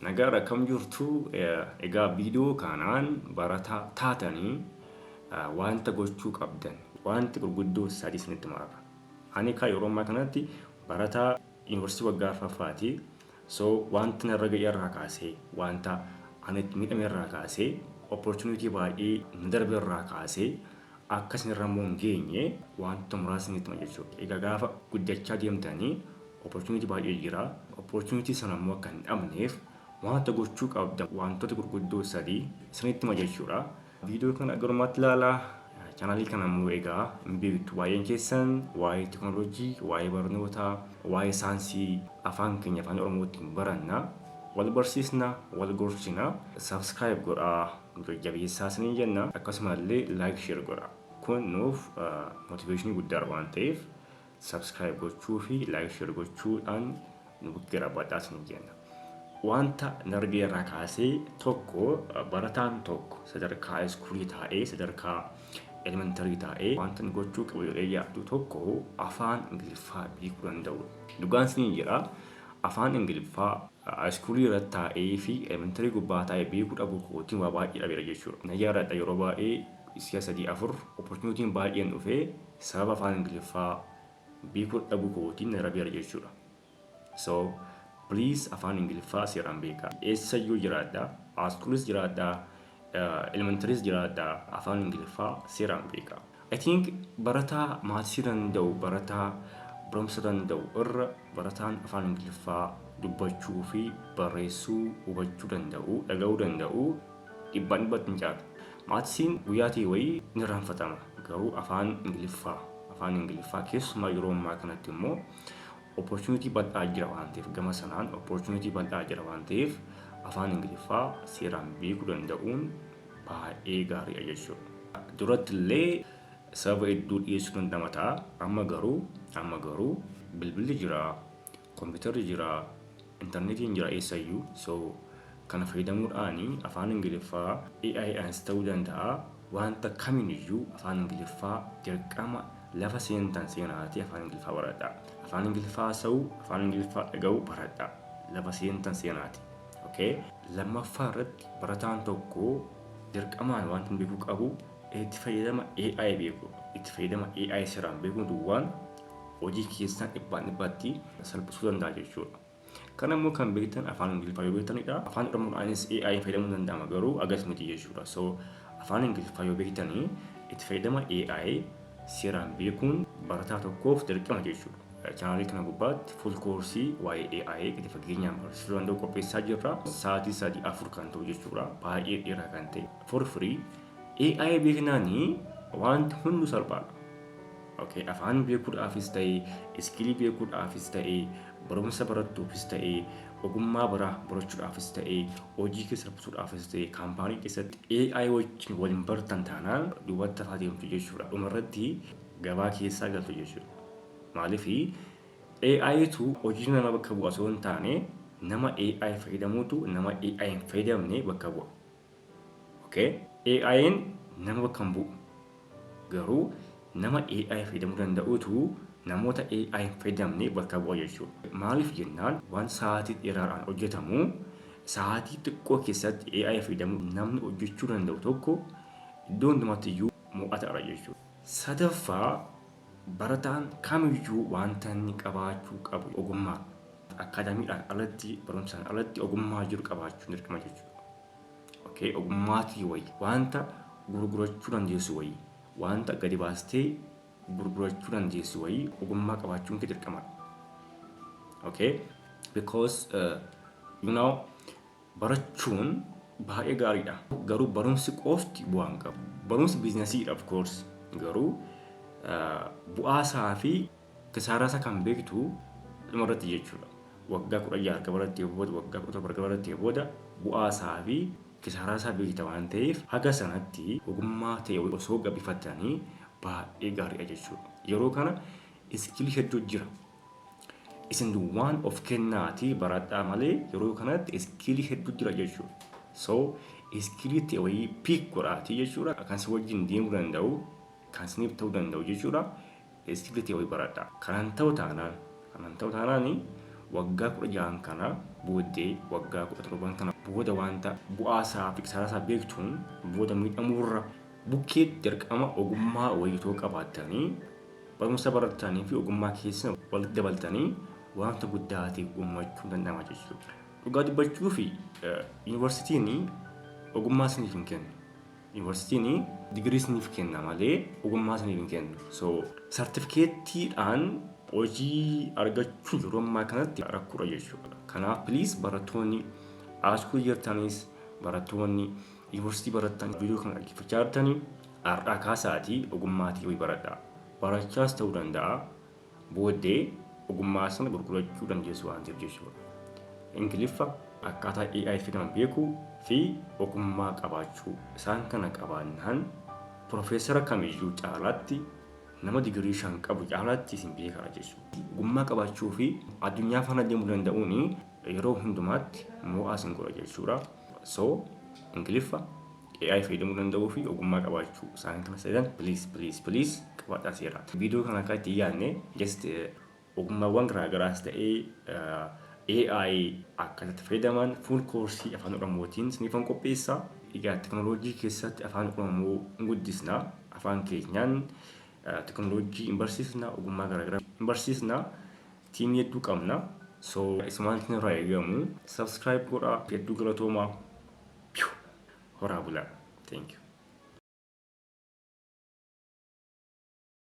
Nagaadha, akkam jirtu? Egaa viidiyoo kanaan barataa taatanii wanta gochuu qabdan wanti gurguddoo sadii isinitti himarra. Ani kaa yeroo ammaa kanatti barataa yuunivarsiitii waggaa arfaffaati. So wanta narra ga'e irraa kaasee, wanta ani itti miidhame irraa kaasee, opportunity baay'ee na darbe irraa kaasee, akka isinirra immoo hin geenye wanta muraasa isinitti hima jechuudha. Egaa gaafa guddachaa deemtanii opportunity baay'ee jira. Opportunity sana immoo akka hin dhabneef wanta gochuu qabdan wantoota gurguddoo sadii isinitti hima jechuudha. Viidiyoo kana garumaatti ilaalaa. Chaanaalii kana immoo egaa hin beektu baay'een keessan, waa'ee teknooloojii, waa'ee barnootaa, waa'ee saayinsii afaan keenya Afaan Oromootiin baranna. Wal barsiisna, wal gorsina. Subscribe godhaa, nu jajjabeessaa isiniin jenna. Akkasumallee like, share godhaa. Kun nuuf motivationii guddaadha waan ta'eef, subscribe gochuu fi like, share gochuudhaan nu bukkee dhaabbadhaa isiniin jenna. Wanta nargee irraa kaasee, tokko, barataan tokko sadarkaa schoolii taa'ee, sadarkaa elementarii taa'ee wanta inni gochuu qabu jedhee yaadu, tokko Afaan Ingiliffaa beekuu danda'u. Dhugaan isiniin jedha, Afaan Ingiliffaa schoolii irratti taa'ee fi elementarii gubbaa taa'ee beekuu dhabuu kootiin waa baay'ee dhabeera jechuudha. Na yaadadha, yeroo baay'ee si'a sadii afur opportunityn baay'een dhufee sababa Afaan Ingiliffaa beekuu dhabuu kootiin na dhabeera jechuudha. So please, Afaan Ingiliffaa seeraan beekaa. Eessayyuu jiraadhaa, schoolis jiraadhaa, elementaryis jiraadhaa, Afaan Ingiliffaa seeraan beekaa. I think barataa mathsii danda'u, barataa barumsa danda'u irra barataan Afaan Ingiliffaa dubbachuu fi barreessuu, hubachuu danda'u, dhaga'uu danda'u dhibbaan dhibbatti hin caalu. Mathsiin guyyaa ta'e wayii ni irraanfatama. Garuu Afaan Ingiliffaa keessumaa yeroo ammaa kanatti immoo opportunity bal'aa jira waan ta'eef, gama sanaan opportunity bal'aa jira waan ta'eef, Afaan Ingiliffaa seeraan beekuu danda'uun baay'ee gaariidha jechuudha. Duratti illee sababa hedduu dhiyeessuu danda'ama ta'a. Amma garuu bilbilli jira, kompiitarri jira, intarneetiin jira eessayyuu. So kana fayyadamuudhaan Afaan Ingiliffaa AI'aanis ta'uu danda'a. Wanta kamiiniyyuu Afaan Ingiliffaa dirqama lafa seentan seenaatii Afaan Ingiliffaa baradhaa. Afaan Ingiliffaa haasa'uu, Afaan Ingiliffaa dhaga'uu baradhaa. Lafa seentan seenaati. Okay? Lammaffaa irratti barataan tokko dirqamaan wanta beekuu qabu itti fayyadama AI beeku. Itti fayyadama AI seeraan beekuun duwwaan hojii keessan dhibbaan dhibbatti salphisuu danda'a jechuudha. Kana immoo kan beektan Afaan Ingiliffaa yoo beektanidha. Afaan Oromoodhaanis AI fayyadamuu danda'ama, garuu agas miti jechuudha. So Afaan Ingiliffaa yoo beektanii itti fayyadama AI seeraan beekuun barataa tokkoof dirqama jechuudha. Chaanaalii kana gubbaatti full course waa'ee AI gadi fageenyaan barsiisuu danda'u qopheessaa jirra. Sa'aatii 3 4 kan ta'u jechuudha. Baay'ee dheeraa kan ta'e. For free. AI beeknaanii wanti hunduu salphaadha. Okay, afaan beekuudhaafis ta'e, skillii beekuudhaafis ta'e, barumsa barattuufis ta'e, ogummaa biraa barachuudhaafis ta'e, hojii keessa salphisuudhaafis ta'e, kaampaanii keessatti AI wajjin waliin bartan taanaan duubatti hafaa deemtu jechuudha. Dhumarratti gabaa keessaa galtu jechuudha. Maaliif? AItu hojii nama bakka bu'a osoo hin taane, nama AI fayyadamuutu nama AI hin fayyadamne bakka bu'a. Okay? AI'n nama bakka hin bu'u. Garuu nama AI fayyadamuu danda'utu namoota AI hin fayyadamne bakka bu'a jechuudha. Maaliif jennaan, waan sa'aatii dheeraadhaan hojjetamu sa'aatii xiqqoo keessatti AI fayyadamuu namni hojjechuu danda'u tokko iddoo hundumaatti iyyuu mo'ataadha jechuudha. Sadaffaa, barataan kamiyyuu wanta inni qabaachuu qabu ogummaa. Akaadaamiidhaan alatti, barumsaan alatti ogummaa jiru qabaachuun dirqama jechuudha. Okay, ogummaatii wayii, wanta gurgurachuu dandeessu wayii, wanta gadi baastee gurgurachuu dandeessu wayii ogummaa qabaachuun kee dirqamadha. Okay, because barachuun baay'ee gaariidha. Garuu barumsi qofti bu'aa hin qabu. Barumsi businessiidha, of course. Garuu bu'aa isaa fi kisaaraa isaa kan beektu dhuma irratti jechuudha. Waggaa 16 erga barattee booda, waggaa 17 erga barattee booda bu'aa isaa fi kisaaraa isaa beekta waan ta'eef, haga sanatti ogummaa ta'e osoo gabbifattanii baay'ee gaariidha jechuudha. Yeroo kana skillii hedduu jira. Isin duwwaan of kennaatii baradhaa malee yeroo kanatti skillii hedduu jira jechuudha. So skillii ta'e wayii pick godhaatii jechuudha. Kan si wajjin deemuu danda'u, kan isiniif ta'uu danda'u jechuudha. Skillii ta'e wayii baradhaa. Kanan ta'u taanaan Waggaa 16n kana booddee, waggaa 17n kana booda wanta bu'aa isaa fi kisaaraa isaa beektuun booda miidhamuurra bukkeetti dirqama ogummaa wayitoo qabaattanii, barumsa barattanii fi ogummaa keessan walitti dabaltanii wanta guddaa ta'e uummachuu danda'ama jechuudha. Dhugaa dubbachuu fi yuunivarsiitiin ogummaa isiniif hin kennu. Yuunivarsiitiin digirii isiniif kenna malee ogummaa isiniif hin kennu. So sartifikeettiidhaan hojii argachuun yeroo ammaa kanatti rakkoodha jechuudha. Kanaaf please, barattoonni high school jirtanis, barattoonni yuunivarsiitii barattan, viidiyoo kana dhaggeeffachaa jirtanii, har'aa kaasaatii ogummaatii wayii baradhaa. Barachaas ta'uu danda'a, booddee ogummaa sana gurgurachuu dandeessu waan ta'eef jechuudha. Ingiliffa, akkaataa AI fayyadaman beekuu fi ogummaa qabaachuu, isaan kana qabaannaan profeesara kamiyyuu caalaatti, nama digirii 5 qabu caalaatti isin beekaa jechuudha. Ogummaa qabaachuu fi addunyaa faana deemuu danda'uun yeroo hundumaatti mo'aa isin godha jechuudha. So Ingiliffa, AI fayyadamuu danda'uu fi ogummaa qabaachuu, isaan kana sadan please, please, please qabaadhaa seera. Viidiyoo kana akka itti yaadne just ogummaawwan garaagaraas ta'ee AI akkasitti fayyadaman full course afaan Oromootiin isiniifan qopheessa. Egaa teknooloojii keessatti afaan Oromoo hin guddisna. Afaan keenyaan teknooloojii hin barsiisna, ogummaa garaagaraa hin barsiisna. Tiimii hedduu qabna. So isumaan isin irraa eegamu subscribe godhaa. Hedduu galatoomaa. Horaa bulaa. Thank you.